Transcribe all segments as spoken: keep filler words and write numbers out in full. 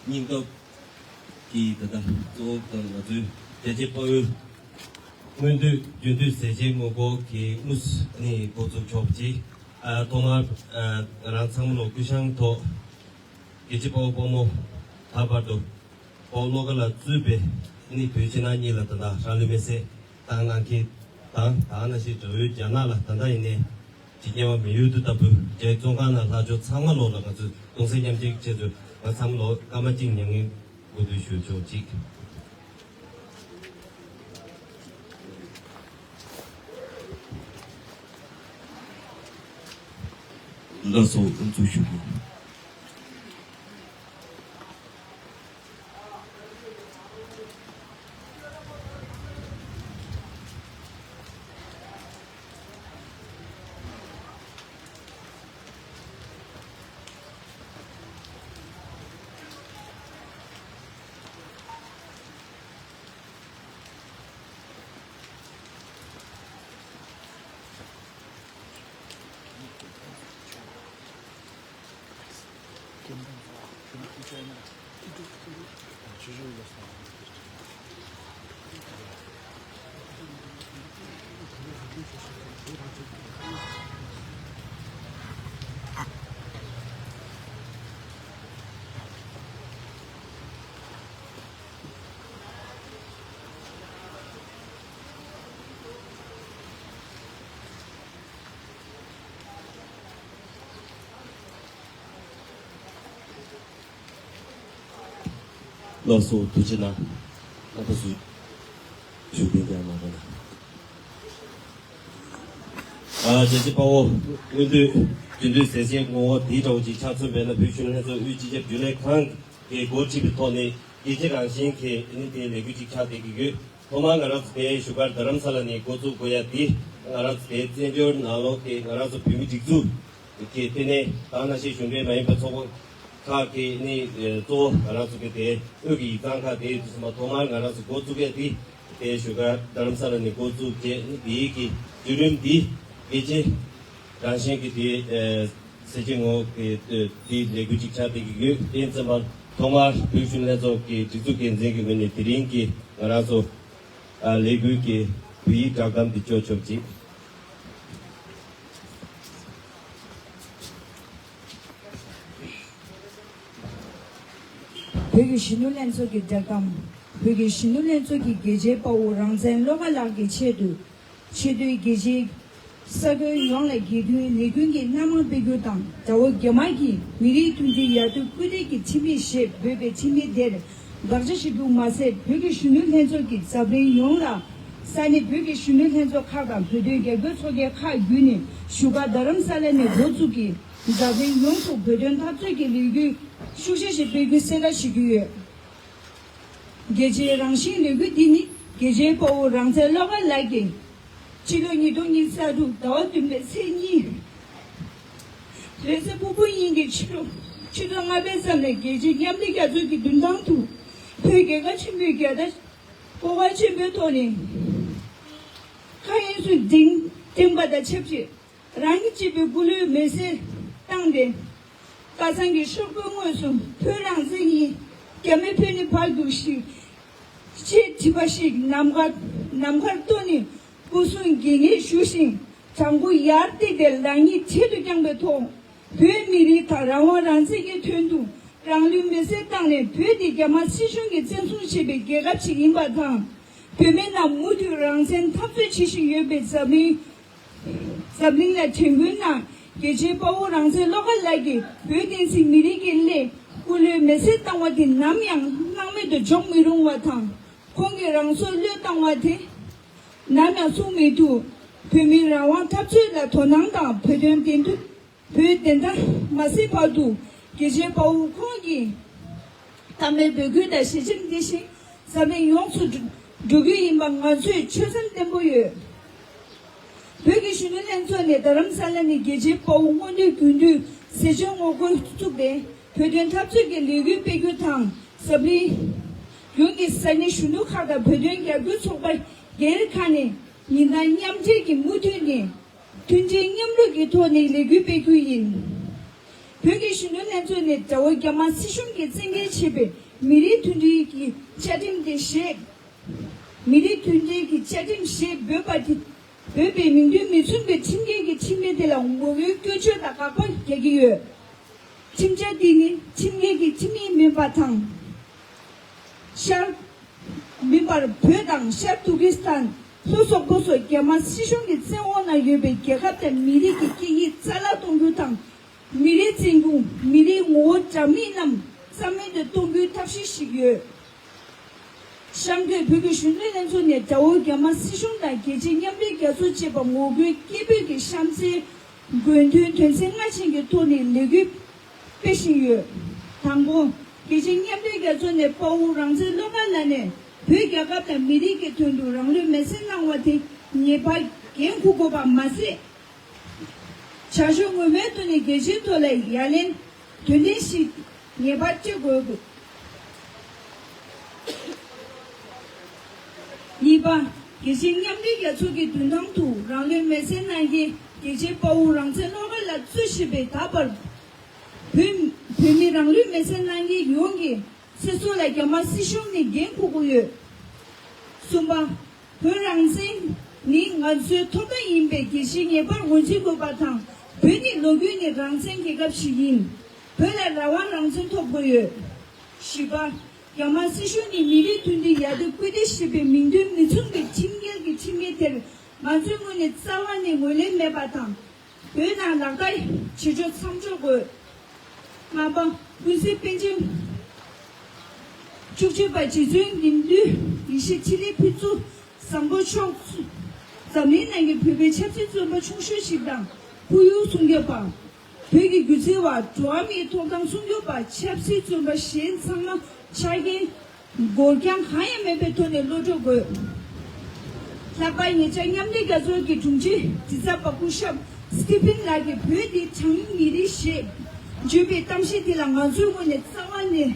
སྙིང་སྟོབས་ཀྱི་ད་ལྟ་གཙོ་བོ་དང་ང་ཚོའི་རྒྱལ་གཅེས་དཔའ་བོའི་མངོན་འདོད་རྒྱུན་མཐུད་ཟས་བཅད་ངོ་རྒོལ་གྱི་དངོས་སུ་ནི་འགོ་བཙུགས་ཆོག་པ་ཅིག་ཨ་ཐོག་མར་ཨ་ང་རང་ཚང་མ་ལོ་སྐུ་ཞང་ཐོག་རྒྱལ་གཅེས་དཔའ་བོ་དཔའ་མོ་ད་བར་དུ་དཔའ་བོ་བློ་དགའ་ལགས་གཙོས་པའི་ནི་བོད་ཕྱི་ནང་གཉིས་ལ་ད་ལྟ་རང་ལུས་མེར་སྲེག་བཏང་གནང་མཁན་དང་ད་ག་ནང་བཞིན་དགྲ་བོའི་རྒྱ་ནག་ལ་ད་ལྟ་ཡིན་ནའི་ཇི་སྙམ་པ་མི་ཡུལ་དུ་ལྟ་བུ་རྒྱའི་བཙོན་ཁང་ནང་ལྷག་ཕྱོགས་ཚང་མ་ལོ་ལ་ང་ཚོས་གདུང་སེམས་མཉམ་སྐྱེད་ཆེད་དུ་ང་ཚང་མ་ལོ་སྐར་མ་གཅིག་མྱ་ངན་གུས་འདུད་ཞུ་ཆོག་ཅིག་ལགས་སོ། དབུ་འཛུགས་ཞུ་དགོས། ལགས་སོ། ཐུགས་རྗེ་གནང་། ཨ་ད་སུ་ཞུ་གཏན་འཁེལ་མ་གཏོགས་ན། ཨ་རྒྱལ་གཅེས་དཔའ་བོ་མངོན་འདོད་རྒྱུན་མཐུད་ཟས་བཅད་ངོ་རྒོལ་འདིའི་དྲ་བ་ཅིག་ཆ་མཚོན་པས་ན་བོད་གཞོན་ནུ་ལྷན་ཚོགས་དབུས་སྤྱི་ཁྱབ་རྒྱུན་ལས་ཁང་གིས་འགོ་ཁྲིད་པའི་ཐོག་ནས་རྒྱལ་སྤྱི་རང་བཞིན་གྱི་ཨ་ནི་དེའི་ལས་འགུལ་ཅིག་ཆགས་བསྡད་ཀྱི་ཡོད། ཐོག་མར་ང་རང་ཚོ་དེའི་བཞུགས་སྒར་རྡ་རམ་ས་ལ་ནས་འགོ་བཙུགས་དགོས་ཡ་དེ་ང་རང་ཚོ་དེའི་བཙན་བྱོལ་ནང་ལོགས་ཀྱི་ང་རང་ཚོ་བོད་མི་སྒྲིག་འཛུགས་ཀྱི་ལྟེ་གནས་དང་ནང་བཞིན་གཞུང་འབྲེལ་མ་ཡིན་པའི་ཚོགས་པ་ཁག་གི་ནི་གཙོ་བོ་ང་རང་ཚོ་གི་དེ་དབུས་ཀྱི་ཡིག་ཚང་ཁག་དེ་ཚོ་མ་ཐོག་མར་ང་རང་ཚོ་འགོ་བཙུགས་ཡ་དེ་དེའི་བཞུགས་སྒར་རྡ་རམ་ས་ལ་ནས་འགོ་བཙུགས་རྗེས་ནི་དེའི་གི་བརྒྱུད་རིམ་འདི་རྒྱལ་སྤྱི་རང་བཞིན་གྱི་དེ་ཟས་བཅད་ངོ་རྒོལ་དེ་ལས་འགུལ་ཅིག་ཆགས་བསྡད་ཀྱི་ཡོད། དེ་ཡིན་ཙམ་པ་ཐོག་མར་བོད་གཞོན་ནུ་ལྷན་ཚོགས་ཀྱི་སྒྲིག་འཛུགས་འགན་འཛིན་གྱི་ངོས་ནས་དེ་རིང་གི་ང་རང་ཚོ་ཨ་ལས་འགུལ་གྱི་བོད་ཡིག་བསྒྲགས་གཏམ་འདི་སྐྱོར་ཆོག་ཅིག་བོད་ཀྱི་གཞོན་ནུ་ལྷན་ཚོགས་ཀྱི་བསྒྲགས་གཏམ། བོད་ཀྱི་གཞོན་ནུ་ལྷན་ཚོགས་ཀྱིས་རྒྱལ་གཅེས་དཔའ་བོ་རང་བཙན་བློ་དགའ་ལགས་ཀྱི་ཆེད་དུ། ཆེས་མཐོའི་རྒྱལ་སྤྱིའི་ས་ཁུལ་ཡོངས་ལ་རྒྱལ་དོན་ལས་འགུལ་གྱི་སྣེ་མང་སྤེལ་རྒྱུ་དང་དགྲ་བོ་རྒྱ་དམར་གྱི་མི་རིགས་མཐུན་སྒྲིལ་ཡར་ཐོན་སྐུལ་འདེད་ཀྱི་ཁྲིམས་ཡིག་ཞེས་འབོད་པའི་ཁྲིམས་ཡིག་དེར་དགག་བྱ་ཞུ་རྒྱུ་མ་ཟད། བོད་ཀྱི་གཞོན་ནུ་ལྷན་ཚོགས་ཀྱིས་འཛམ་གླིང་ཡོངས་ལ་ས་གནས་བོད་ཀྱི་གཞོན་ནུ་ལྷན་ཚོགས་ཁག་དང་བོད་དོན་རྒྱབ་སྐྱོར་ཚོགས་སྡེ་ཁག་བརྒྱུད་ནས་བཞུགས་སྒར་རྡ་རམ་ས་ལ་ནས་འགོ་བཙུགས་ཀྱིས་འཛམ་གླིང་ཡོངས་སུ་བོད་དོན་འཐབ་རྩོད་ཀྱི་ལས་འགུལ་ཤུགས་ཆེ་ཞིག་སྤེལ་རྒྱུ་གསལ་བསྒྲགས་ཞུ་རྒྱུ་ཡོད། རྒྱལ་སྤྱིའི་རང་བཞིན་ལས་འགུལ་འདི་ནི་རྒྱལ་གཅེས་དཔའ་བོ་རང་བཙན་བློ་དགའ་ལགས་ཀྱིས་ཕྱི་ལོ་ཉིས་སྟོང་ཉི་ཤུ་རྩ་དྲུག་ཟླ་བ་བདུན་པའི་ཚེས་གཉིས། རེས་གཟའ་ཕུར་བུ་ཉིན་གྱི་ཕྱི་ལོ་ཆུ་ཚོད་ལྔ་པའི་མཚམས་ནས་རྒྱལ་སྤྱིའི་མཉམ་ལས་རྒྱ་མཚོ་གི་མདུན་ཐང་དུ་བོད་རྒྱལ་ཁབ་ཆེན་པོའི་རྒྱལ་དར་སྤོབས་པ་ཆེན་པོའི་ཐོག་ནས་མཁའ་དབྱིངས་སུ་བསྒྲེངས་བསྒྲེངས་པ་དང་ཆབས་ཅིག་རང་ཉིད་གཅེས་པའི་སྐུ་ལུས་མེར་སྲེག་བཏང་སྟེ། ཁ་སང་གི་ཤོག་བུའི་ངོས་སུ་བོད་རང་བཙན་ཡིན། རྒྱ་མི་བོད་ནས་ཕར་རྒྱུགས་ཤིག་ཅེས་བྲིས་པ་ཞིག་ནམ་མཁར་ནམ་མཁར་བཏོན་ནས་སྐུ་གསུང་དགྱེས་ངེས་ཞུ་ཞིང་། བྲང་ཁོག་ཡར་བཏེགས་ཏེ་ལག་གཉིས་གྲལ་དུ་བརྐྱངས་པའི་ཐོག་བོད་མི་རིགས་དང་རང་དབང་རང་བཙན་གྱི་དོན་དུ་རང་ལུས་མེར་སྲེག་བཏང་ནས། བོད་འདི་རྒྱ་དམར་སྲིད་གཞུང་གིས་བཙན་བཟུང་བྱས་པའི་རྒྱལ་ཁབ་ཅིག་ཡིན་པ་དང་། བོད་མི་རྣམས་མུ་མཐུད་རང་བཙན་འཐབ་རྩོད་བྱེད་བཞིན་ཡོད་པའི་འཛམ་གླིང་འཛམ་གླིང་ལ་དྲན་སྐུལ་གནང་། རྒྱལ་གཅེས་དཔའ་བོ་རང་བཙན་བློ་དགའ་ལགས་ཀྱིས་བོད་བསྟན་སྲིད་མི་རིགས་ཀྱི་སླད་སྐུ་ལུས་མེར་སྲེག་བཏང་བ་དེ་ནམ་ཡང་སྣང་མེད་དུ་འཇོག་མི་རུང་བ་དང་། ཁོང་གིས་རང་སྲོག་བློས་བཏང་བ་དེ་ནམ་ཡང་གསུང་མི་ཐུབ། བོད་མིའི་རང་དབང་འཐབ་རྩོད་ལ་དོ་སྣང་དང་བོད་དོན་བདེན་དོན། བོད་བདེན་མཐའ་མ་གསལ་བར་དུ་རྒྱལ་གཅེས་དཔའ་བོ་ཁོང་གིས་མཐའ་མའི་འབོད་སྐུལ་དང་ཞལ་ཆེམས་འདི་བཞིན་འཛམ་གླིང་ཡོངས་སུ་འགྲོ་རྒྱུ་ཡིན་པ་ང་ཚོས་ཆོད་སེམས་བརྟན་པོ་ཡོད། བོད་ཀྱི་གཞོན་ནུ་ལྷན་ཚོགས་ནས་རྡ་རམ་ས་ལ་ནས་རྒྱལ་གཅེས་དཔའ་བོ་མངོན་འདོད་རྒྱུན་མཐུད་ཟས་བཅད་ངོ་རྒོལ་བཙུགས་ཏེ་བོད་དོན་འཐབ་རྩོད་ཀྱི་ལས་འགུལ་སྤེལ་རྒྱུ་དང་། འཛམ་གླིང་ཡོངས་ཀྱི་ས་གནས་གཞོན་ནུ་ཁག་དང་བོད་དོན་རྒྱབ་སྐྱོར་ཚོགས་པ་སྒེར་ཁག་ནས་ཉིན་ལྟར་མཉམ་འབྲེལ་གྱིས་མུ་མཐུད་ནས་མཐུན་སྒྲིལ་མཉམ་རུབ་ཀྱི་ཐོག་ནས་ལས་འགུལ་སྤེལ་རྒྱུ་ཡིན། བོད་ཀྱི་གཞོན་ནུ་ལྷན་ཚོགས་ནས་དགྲ་བོ་རྒྱ་དམར་སྲིད་གཞུང་གིས་བཙན་འགེལ་བྱས་པའི་མི་རིགས་མཐུན་སྒྲིལ་གྱི་བཅའ་ཁྲིམས་དེ་ཞེས། མི་རིགས་མཐུན་སྒྲིལ་གྱི་བཅའ་ཁྲིམས་ཞེས་འབོད་པ་དེ། འབོད་པའི་མིང་དོན་མི་མཚུངས་པའི་ཁྲིམས་འགལ་གྱི་ཁྲིམས་ཡིག་དེ་ལ་ངོ་རྒོལ་སྐྱོན་བརྗོད་དང་དགག་པ་རྒྱག་གི་ཡོད། ཁྲིམས་འཆར་འདི་ནི་ཁྲིམས་འགལ་གྱི་ཁྲིམས་ཡིག་མིན་པ་དང་། ཤར། མིན་པར་བོད་དང་ཤར་ཏུར་ཀི་སི་ཐན། ལྷོ་སོག་པོ་སོགས་རྒྱ་དམར་སྲིད་གཞུང་གི་བཙན་འོག་ན་ཡོད་པའི་རྒྱལ་ཁབ་དང་མི་རིགས་ཀྱི་སྐད་ཡིག་རྩ་བརླག་གཏོང་རྒྱུ་དང་། མི་རིགས་བཙན་སྐུལ། མི་རིགས་ངོ་བོ་འདྲ་མིན་རྣམས་རྩ་མེད་དུ་གཏོང་རྒྱུའི་ཐབས་ཤེས་ཤིག་ཡོད། གཤམ་དུ་བོད་ཀྱི་གཞོན་ནུ་ལྷན་ཚོགས་ནས་དགྲ་བོ་རྒྱ་དམར་སྲིད་གཞུང་དང་རྒྱལ་སྤྱིའི་མཉམ་འབྲེལ་རྒྱལ་ཚོགས་ཅེས་པ་ངོ་རྒོལ་སྐད་འབོད་ཀྱི་གཤམ་གསལ་དགོས་འདུན་དོན་ཚན་ལྔ་ཅན་གྱི་ཐོག་ནས་ལས་འགུལ་སྤེལ་བཞིན་ཡོད། དང་པོ། རྒྱལ་སྤྱིའི་མཉམ་འབྲེལ་རྒྱལ་ཚོགས་ནས་དཔའ་བོ་རང་བཙན་བློ་དགའ་ལགས་ནས་བོད་རྒྱལ་ཁབ་དང་མི་རིགས་ཀྱི་དོན་དུ་རང་ལུས་མེར་སྲེག་གནང་བ་དེ་ངེས་པར་འགན་འཁུར་དགོས་པ་མ་ཟད། བྱ་སྤྱོད་ངོ་མའི་ཐོག་ནས་རྒྱལ་སྤྱིའི་ཐོག་ལ་ཡ་ལན་དོན་ལྡན་ཞིག་ངེས་པར་སྤྲད་དགོས། གཉིས་པ། རྒྱལ་སྤྱིའི་མཉམ་འབྲེལ་རྒྱལ་ཚོགས་ཀྱི་མདུན་ཐང་དུ་རང་ལུས་མེར་སྲེག་གནང་མཁན་རྒྱལ་གཅེས་དཔའ་བོ་རང་བཙན་བློ་དགའ་ལགས་གཙོས་བྱས་པའི་ད་བར་བོད་བོད་མི་རང་ལུས་མེར་སྲེག་གནང་མཁན་ཡོངས་ཀྱི་ཚེ་སྲོག་ལ་རྒྱ་དམར་སྲིད་གཞུང་ནས་འགན་འཁུར་དགོས་ཡོད། གསུམ་པ། བོད་རང་བཙན་ནི་ང་ཚོའི་ཐོབ་ཐང་ཡིན་པའི་རྒྱལ་སྤྱིས་ངེས་པར་ངོས་འཛིན་དགོས་པ་དང་། བོད་ནི་ལོ་རྒྱུས་ནས་རང་བཙན་རྒྱལ་ཁབ་ཞིག་ཡིན། བོད་ལ་རང་དབང་རང་བཙན་ཐོབ་དགོས་ཡོད། བཞི་པ། རྒྱ་དམར་སྲིད་གཞུང་ནི་མི་རིགས་མཐུན་སྒྲིལ་ཡར་ཐོན་སྐུལ་འདེད་ཞེས་པའི་མིང་དོན་མི་མཚུངས་པའི་ཁྲིམས་འགལ་གྱི་ཁྲིམས་ཡིག་དེར་ང་ཚོའི་ངོས་ནས་རྩ་བ་ནས་ངོས་ལེན་མེད་པ་དང་། བོད་ནང་ལག་བསྟར་བྱེད་ཕྱོགས་མཚམས་འཇོག་དགོས། ལྔ་པ། ཀུན་གཟིགས་པཎ་ཆེན་བཅུ་གཅིག་པ་རྗེ་བཙུན་འགྲིམ་འགྲུལ་ཡེ་ཤེས་འཕྲིན་ལས་ཕུན་ཚོགས་བཟང་པོ་མཆོག་འཛམ་གླིང་ནང་གི་བོད་པའི་ཆབ་སྲིད་བཙོན་པ་ཆུང་ཤོས་ཤིག་དང་ཁོར་ཡུག་སྲུང་སྐྱོབ་པ། བོད་ཀྱི་སྒྱུ་རྩལ་བ། འགྲོ་བ་མིའི་ཐོབ་ཐང་སྲུང་སྐྱོབ་པ། ཆབ་སྲིད་བཙོན་པ་གཞན་ཚང་མ་ཆ་རྐྱེན་འགོར་འགྱངས་གང་ཡང་མེད་པའི་ཐོག་ནས་གློད་གྲོལ་དགོས། ལྷག་པར་ཉེ་ཆར་མཉམ་འབྲེལ་རྒྱལ་ཚོགས་ཀྱི་དྲུང་ཆེ་འདི་ཚ་པ་སྐུ་ཞབས་སི་ཏི་ཕིན་ལགས་ཀྱིས་བོད་འདི་གྲངས་ཉུང་མི་རིགས་ཞེས་བརྗོད་པའི་གཏམ་བཤད་དེ་ལ་ང་ཚོའི་ངོས་ནས་རྩ་བ་ནས་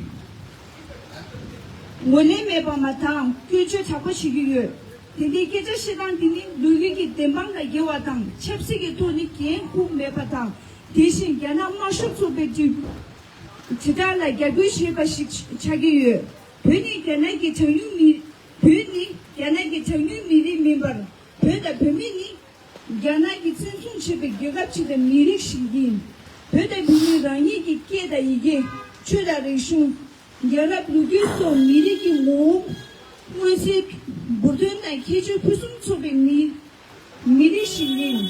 ངོས་ལེན་མེད་པ་མ་དང་སྐྱོན་བརྗོད་དྲག་པོ་བྱེད་ཀྱི་ཡོད། དེ་འདྲའི་སྐད་ཆ་བཤད་སྟངས་འདི་ནི་ལོ་རྒྱུས་ཀྱི་བདེན་དཔང་དང་འགལ་བ་དང་ཆབ་སྲིད་ཀྱི་ཐོག་ནས་འགན་འཁུར་མེད་པ་དང་། དེ་བཞིན་རྒྱ་ནག་དམར་ཤོག་ཚོགས་པའི་དྲིལ་དྲིལ་བསྒྲགས་ལ་རྒྱབ་སྐྱོར་བྱས་པ་ཞིག་ཆགས་ཀྱི་ཡོད། བོད་ནི་རྒྱ་ནག་གི་གྲངས་ཉུང་མི། བོད་ནི་རྒྱ་ནག་གི་གྲངས་ཉུང་མི་རིགས་མིན་པར། བོད་དང་བོད་མི་ནི་རྒྱ་ནག་གིས་བཙན་བཟུང་བྱས་པའི་རྒྱལ་ཁབ་ཅིག་དང་མི་རིགས་ཤིག་ཡིན། བོད་དང་བོད་མི་རང་ཉིད་ཀྱི་སྐད་དང་ཡི་གེ། ཆོས་དང་རིག་གཞུང་། རྒྱལ་རབས་ལོ་རྒྱུས་སོགས་མི་རིགས་ཀྱི་ངོ་བོ། མངོན་གསལ། འབུར་ཐོན་དང་ཁྱད་ཆོས་ཕུན་སུམ་ཚོགས་པའི་མི་མི་རིགས་ཤིག་ཡིན།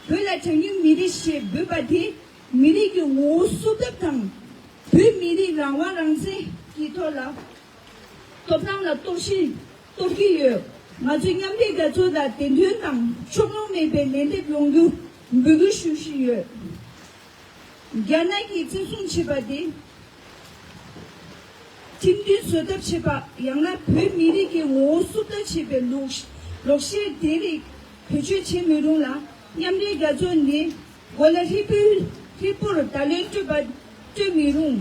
བོད་ལ་གྲངས་ཉུང་མི་རིགས་ཞེས་འབོད་པ་དེ་མི་རིགས་ཀྱི་ངོ་བོ་སྲུང་ཐབས་དང་། བོད་མི་རིགས་རང་དབང་རང་བཙན་གྱི་ཐོག་ལ་ཐོབ་ཐང་ལ་གཏོར་བཤིག་གཏོར་གྱི་ཡོད། ང་ཚོས་མཉམ་འབྲེལ་རྒྱལ་ཚོགས་ལ་བདེན་དོན་དང་ཕྱོགས་ལྷུང་མེད་པའི་ལན་འདེབས་ཡོང་རྒྱུ་འབོད་སྐུལ་ཞུ་བཞིན་ཡོད། རྒྱ་ནག་གིས་བཙན་བཟུང་བྱས་པ་དེ། ཁྲིམས་མཐུན་བཟོ་ཐབས་བྱེད་པ། ཡང་ན་བོད་མི་རིགས་ཀྱི་ངོ་བོ་སྲུང་ཐབས་བྱེད་པའི་ལུགས་ལོག་བཤད་དེ་རིགས་བེད་སྤྱོད་བྱེད་མི་རུང་ལ། མཉམ་འབྲེལ་རྒྱལ་ཚོགས་ནི་གོ་ལ་ཧྲིལ་པོའི་ཧྲིལ་པོར་བརྡ་ལན་སྤྲོད་པ་སྤྲོད་མི་རུང་།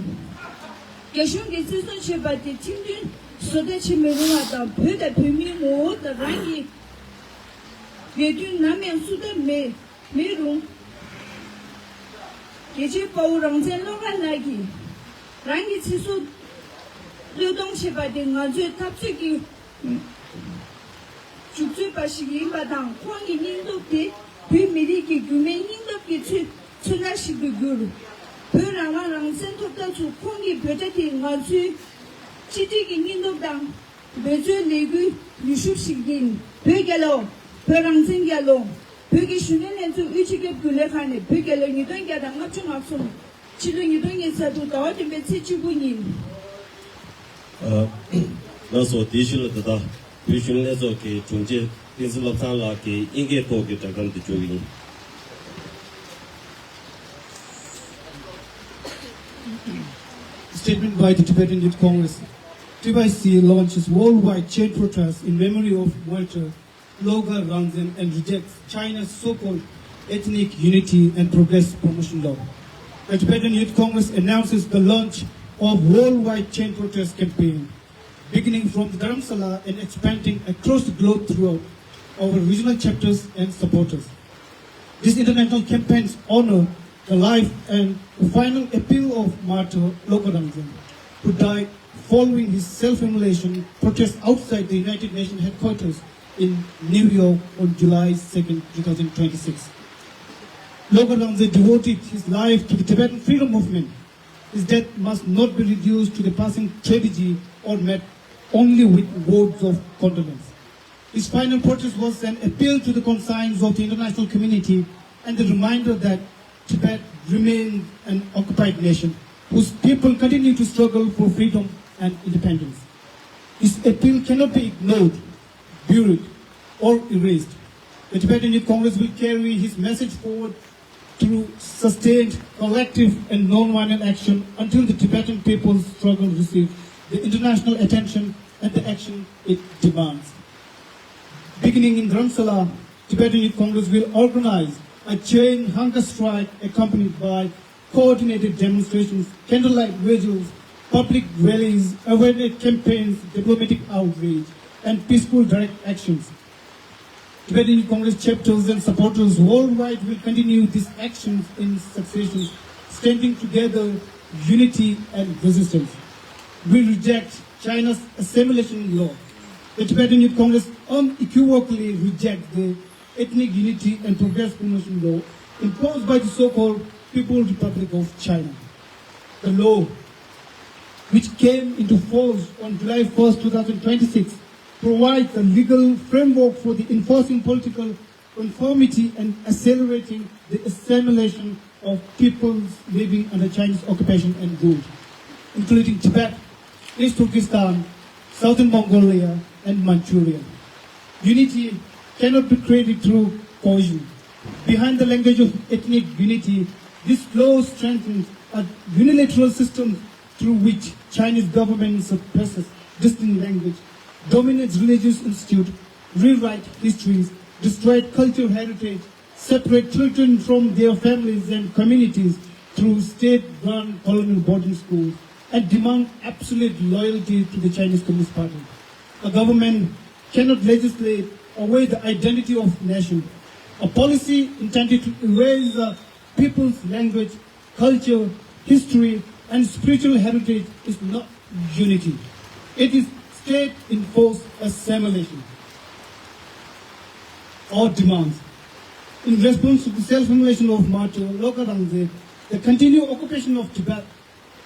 རྒྱ་གཞུང་གིས་བཙན་བཟུང་བྱས་པ་དེ་ཁྲིམས་མཐུན་བཟོ་ལྟ་བྱེད་མི་རུང་བ་དང་། བོད་དང་བོད་མིའི་ངོ་བོ་དང་རང་གི་རེ་འདུན་ནམ་ཡང་སྲུང་ཐབས་མེད། མེད་རུང་། རྒྱལ་གཅེས་དཔའ་བོ་རང་བཙན་བློ་དགའ་ལགས་ཀྱིས་རང་གི་ཚེ་སྲོག་བློས་གཏོང་བྱས་པ་དེ་ང་ཚོའི་འཐབ་རྩོད་ཀྱི་འཇུག་རྩོད་པ་ཞིག་ཡིན་པ་དང་། ཁོང་གི་སྙིང་སྟོབས་དེ་བོད་མི་རིགས་ཀྱི་རྒྱུད་སྨད་སྙིང་སྟོབས་ཀྱི་མཚོན་མཚོན་རྟགས་ཤིག་ཏུ་གྱུར། བོད་རང་དབང་རང་བཙན་ཐོབ་ཐབས་སུ་ཁོང་གི་འབོད་སྒྲ་དེ་ང་ཚོའི་གཅིག་སྒྲིལ་གྱི་སྙིང་སྟོབས་དང་། འབད་བརྩོན་ལས་འགུལ་ནུས་ཤུགས་ཤིག་ཡིན། བོད་རྒྱལ་ལོ། བོད་རང་བཙན་རྒྱལ་ལོ། བོད་ཀྱི་གཞོན་ནུ་ལྷན་ཚོགས་དབུས་སྤྱི་ཁྱབ་རྒྱུན་ལས་ཁང་ནས། བོད་རྒྱལ་ལོ་ཉིས་སྟོང་བརྒྱ་དང་ལྔ་བཅུ་ང་གསུམ། ཕྱི་ལོ་ཉིས་སྟོང་ཉི་ཤུ་རྩ་དྲུག་ཟླ་བ་བདུན་པའི་ཚེས་བཅུ་དགུ་ཉིན། ཨ། ལགས་སོ། དེའི་ཤུལ་ལ་ད་ལྟ་བོད་གཞོན་ནུ་ལྷན་ཚོགས་ཀྱི་དྲུང་ཆེ་བསྟན་འཛིན་བློ་བཟང་ལགས་ཀྱིས་དབྱིན་སྐད་ཐོག་གི་སྒྲ་སྒྲོགས་དེ་བརྗོད་ཀྱི་ཡིན། Statement by the Tibetan Youth Congress. T Y C launches worldwide chain protest in memory of martyr Lhogar Rangzen and rejects China's so-called Ethnic Unity and Progress Promotion Law. The Tibetan Youth Congress announces the launch of worldwide chain protest campaign, beginning from Dharamsala and expanding across the globe throughout our regional chapters and supporters. This international campaign honors The life and the final appeal of martyr Loka Rangzin, who died following his self-immolation protest outside the United Nations headquarters in New York on July second, two thousand twenty-six. Loka Rangzin devoted his life to the Tibetan freedom movement. His death must not be reduced to the passing tragedy or met only with words of condolence. His final protest was an appeal to the conscience of the international community and the reminder that Tibet remains an occupied nation whose people continue to struggle for freedom and independence. His appeal cannot be ignored, buried, or erased. The Tibetan Youth Congress will carry his message forward through sustained, collective, and non-violent action until the Tibetan people's struggle receives the international attention and the action it demands. Beginning in Dharamsala, Tibetan Youth Congress will organize a chain hunger strike accompanied by coordinated demonstrations, candlelight vigils, public rallies, awareness campaigns, diplomatic outreach, and peaceful direct actions. Tibetan Congress chapters and supporters worldwide will continue these actions in succession, strengthening together unity and resistance. We reject China's assimilation law. The Tibetan Youth Congress unequivocally rejects the ethnic unity and progress promotion law imposed by the so-called People's Republic of China. The law, which came into force on July first, two thousand twenty-six, provides a legal framework for the enforcing political conformity and accelerating the assimilation of peoples living under Chinese occupation and rule, including Tibet, East Turkestan, Southern Mongolia, and Manchuria. Unity cannot be created through coercion. Behind the language of ethnic unity, this law strengthens a unilateral system through which Chinese government suppresses distinct language, dominates religious institute, rewrite histories, destroy cultural heritage, separate children from their families and communities through state-run colonial boarding schools, and demand absolute loyalty to the Chinese Communist Party. A government cannot legislate away the identity of nation. A policy intended to erase a people's language, culture, history, and spiritual heritage is not unity. It is state-enforced assimilation or demands. In response to the self-immolation of martyr Loka Rangze, the continued occupation of Tibet,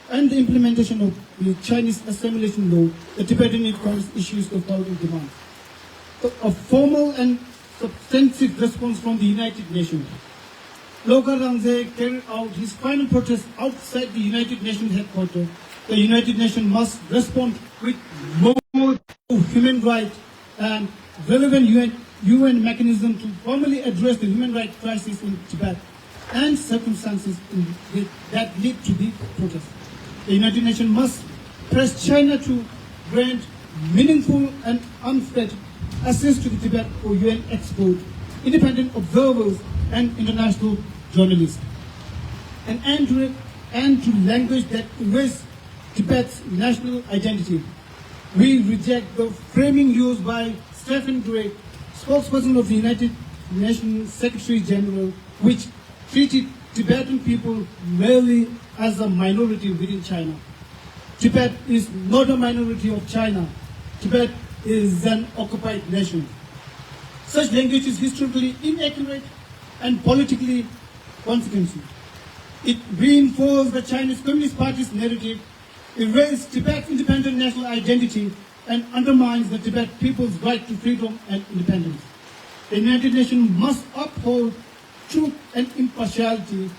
and the implementation of the Chinese assimilation law, the Tibetan Youth Congress issues the following demands. A formal and substantive response from the United Nations. Loka Rangze carried out his final protest outside the United Nations headquarters. The United Nations must respond with more human rights and relevant U N, U N mechanism to formally address the human rights crisis in Tibet and circumstances in the, that lead to the protest. The United Nations must press China to grant meaningful and unfettered access to the Tibet for U N experts, independent observers, and international journalists. An end to, end to language that erases Tibet's national identity. We reject the framing used by Stephen Drake, spokesperson of the United Nations Secretary General, which treated Tibetan people merely as a minority within China. Tibet is not a minority of China. Tibet is an occupied nation. Such language is historically inaccurate and politically consequential. It reinforces the Chinese Communist Party's narrative, erases Tibet's independent national identity, and undermines the Tibet people's right to freedom and independence. The United Nations must uphold truth and impartiality.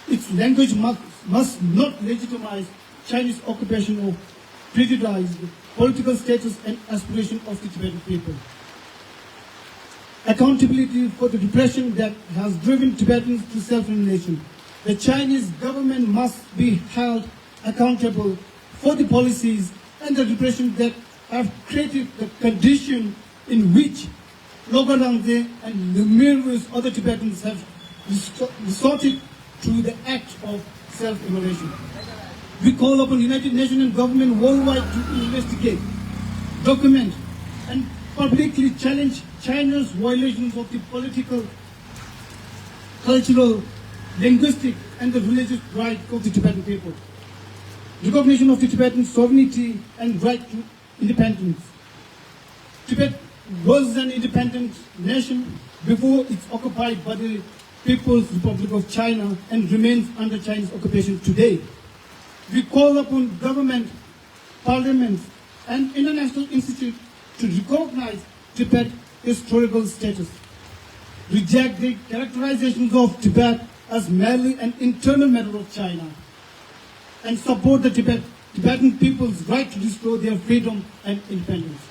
Its language must, must not legitimize Chinese occupation or prejudice the political status and aspiration of the Tibetan people. Accountability for the repression that has driven Tibetans to self-immolation. The Chinese government must be held accountable for the policies and the repression that have created the condition in which Loka Rangze and numerous other Tibetans have resto- resorted to the act of self-immolation. We call upon United Nations and government worldwide to investigate, document, and publicly challenge China's violations of the political, cultural, linguistic and the religious right of the Tibetan people, recognition of the Tibetan sovereignty and right to independence. Tibet was an independent nation before it's occupied by the People's Republic of China and remains under Chinese occupation today. We call upon government, parliaments, and international institutes to recognize Tibet's historical status, reject the characterizations of Tibet as merely an internal matter of China, and support the Tibet, Tibetan people's right to restore their freedom and independence.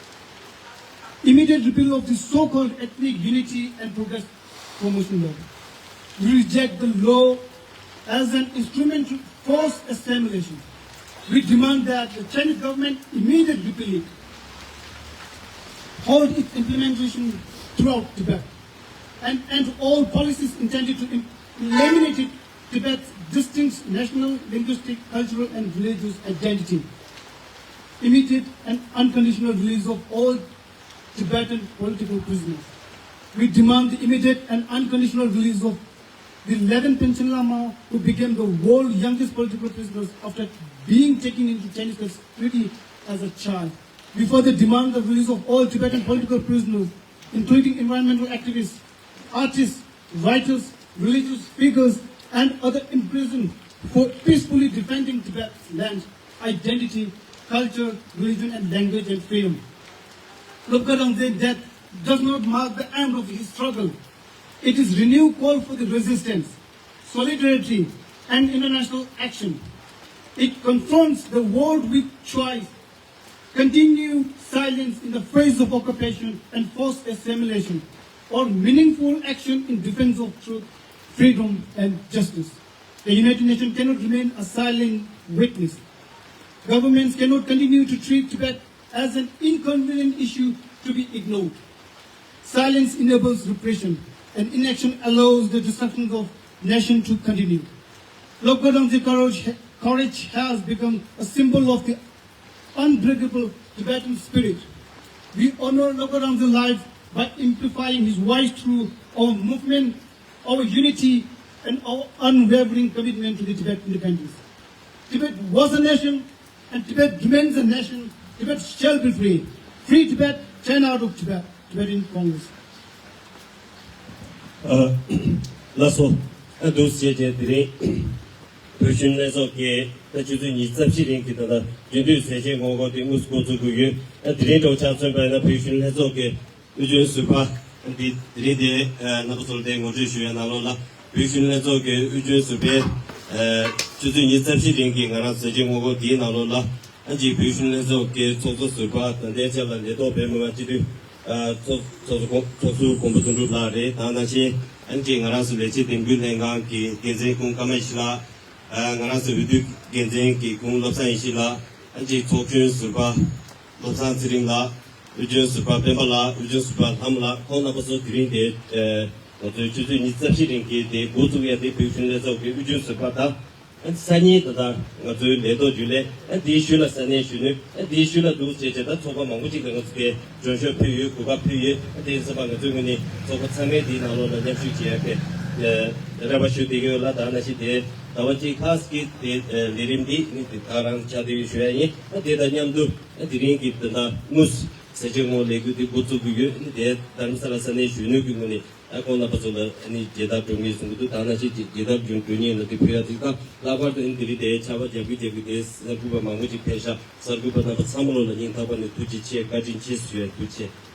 Immediate repeal of the so-called Ethnic Unity and Progress Promotion Law. We reject the law as an instrument to force assimilation. We demand that the Chinese government immediately repeal it, halt its implementation throughout Tibet, and end all policies intended to im- eliminate Tibet's distinct national, linguistic, cultural, and religious identity. Immediate and unconditional release of all Tibetan political prisoners. We demand the immediate and unconditional release of the eleventh Panchen Lama, who became the world's youngest political prisoners after being taken into Chinese custody as a child. We further demand the release of all Tibetan political prisoners, including environmental activists, artists, writers, religious figures, and other imprisoned for peacefully defending Tibet's land, identity, culture, religion, and language and freedom. Lobka Rangzen death does not mark the end of his struggle. It is renewed call for the resistance, solidarity, and international action. It confronts the world with choice, continued silence in the face of occupation and forced assimilation, or meaningful action in defense of truth, freedom, and justice. The United Nations cannot remain a silent witness. Governments cannot continue to treat Tibet as an inconvenient issue to be ignored. Silence enables repression, and inaction allows the destruction of nation to continue. Lobka Rangzen courage, courage has become a symbol of the unbreakable Tibetan spirit. We honor Lobka Rangzen's life by amplifying his voice through our movement, our unity, and our unwavering commitment to the Tibet independence. Tibet was a nation, and Tibet remains a nation. Tibet shall be free. Free Tibet, China out of Tibet. Tibetan Congress. ཨ། ལགས་སོ། ཨ། འདུག་སེ་བྱས་དེ་རིང་བོད་གཞོན་ལྷན་ཚོགས་ཀྱི་ད་ཆུ་ཚོད་ཉི་ཤུ་རྩ་བཞི་རིང་གི་ད་ལྟ་རྒྱུན་མཐུད་མཛད་རྗེས་ངོ་རྒོལ་དེ་དངོས་སུ་འགོ་འཛུགས་ཀྱི་ཡོད། ཨ། དེ་རིང་འདྲ་བོ་ཆ་མཚོན་པ་ཡིན་ན་བོད་གཞོན་ལྷན་ཚོགས་ཀྱི་དབུས་རྒྱུན་ཟུར་པ་འདི་དེ་རིང་དེ་རྣམ་པ་ཚོར་དེ་ངོ་སྤྲོད་ཞུ་ཡ་ནང་ལོགས་ལ། བོད་གཞོན་ལྷན་ཚོགས་ཀྱི་དབུས་རྒྱུན་ཟུར་པའི་ཆུ་ཚོད་ཉི་ཤུ་རྩ་བཞི་རིང་གི་ང་རང་མཛད་རྗེས་ངོ་རྒོལ་འདིའི་ནང་ལོགས་ལ། ཨ། ཅིག་བོད་གཞོན་ལྷན་ཚོགས་ཀྱི་ཚོགས་གཙོ་ཟུར་པ་ད་ལྟའི་ཆར་ལ་ལས་ཐོག་པའི་མི་དབང་སྤྱི་འཐུས་ཚོགས་ཚོགས་གཙོ་ཚོགས་ཟུར་མགོན་པོ་དོན་གྲུབ་ལགས་རེད། དེ་ནང་བཞིན་ཨ་ཅིག་ང་རང་ཚོ་ལས་བྱེད་འདེམས་བསྐོ་ལྷན་ཁང་གི་འགན་འཛིན་ཁོང་ཀརྨ་ཡེ་ཤེས་ལགས། ཨ། ང་རང་ཚོ་འོས་བསྡུ་འགན་འཛིན་གྱི་ཁོང་བློ་བཟང་ཡེ་ཤེས་ལགས། ཨ་ཅིག་ཚོགས་གཞོན་ཟུར་པ་བློ་བཟང་ཚེ་རིང་ལགས། དབུས་རྒྱུན་ཟུར་པ་སྤེན་པ་ལགས། དབུས་རྒྱུན་ཟུར་པ་ལྷ་མོ་ལགས། ཁོང་རྣམ་པ་ཚོ་དེ་རིང་དེ་ང་ཚོའི་ཆུ་ཚོད་ཉི་ཤུ་རྩ་བཞི་རིང་གི་དེ་འགོ་བཙུགས་ཡ་དེ་བོད་གཞོན་ལྷན་ཚོགས་ཀྱི་དབུས་རྒྱུན་ཟུར་པ་དང་། ཨ། སང་ཉིན་ད་ལྟ་ང་ཚོའི་ལས་ཐོག་རྒྱུན་ལས། ཨ། དེའི་ཤུལ་ལ་ས་གནས་གཞོན་ནུ། ཨ། དེའི་ཤུལ་ལ་འདུག་བྱས་བྱས་ད་ཚོགས་པ་མང་པོ་ཅིག་ལ་ང་ཚོ་དེ་མགྲོན་ཤོག་ཕུལ་ཡོད། གོ་སྐབས་ཕུལ་ཡོད། ཨ། དེ་ཡིན་ཙང་ང་ཚོའི་ངོས་ནས་ཚོགས་པ་ཚང་མས་དེའི་ནང་ལོགས་ལ་མཉམ་ཞུགས་བྱེད་ཡ་གི་རེ་བ་ཞུ་བསྡད་ཀྱི་ཡོད་ལ། ད་ནང་བཞིན་དེ་ཟླ་བ་གཅིག་ལྷག་གི་དེ་ལས་རིམ་འདི་ནི་དེ་ད་རང་ཆགས་བསྡད་ཡོད་ཞུ་ཡ་ཡིན། ཨ། དེ་དང་མཉམ་དུ། ཨ། དེ་རིང་གི་དེ་ད་དངོས་སུ་མཛད་རྗེས་ངོ་ལས་འགུལ་འདི་འགོ་བཙུགས་ཀྱི་ཡོད། ཨ་ནི་དེ་རྡ་རམ་ས་ལ་ས་གནས་གཞོན་ནུ་གི་ངོས་ནས། ཨ། ཁོང་རྣམ་པ་ཚོ་ལ་ཨ་ནི་མཇལ་དར་སྒྲོན་གྱི་ཡིན་གསུང་གི་འདུག་ད་ནང་བཞིན་མཇལ་དར་སྒྲོན་སྒྲོན་མཁན་ལ་དེ་ཕུལ་ཡ་དེ་དང་། ལྷག་པར་དུ་ཨ་ནི་དེ་རིང་དེ་ཕྱག་དཔེ་རྒྱབ་ཀྱི་རྒྱབ་ཀྱི་དེ་གསར་འགོད་པ་མང་པོ་ཅིག་ཕེབས་ཤག་གསར་འགོད་པ་རྣམ་པ་ཚང་མ་ལོ་ལ་སྙིང་ཐག་པ་ནས་ཐུགས་རྗེ་ཆེ། བཀའ་དྲིན་ཆེ་ཞུ་ཡ། ཐུགས་རྗེ་ཆེ།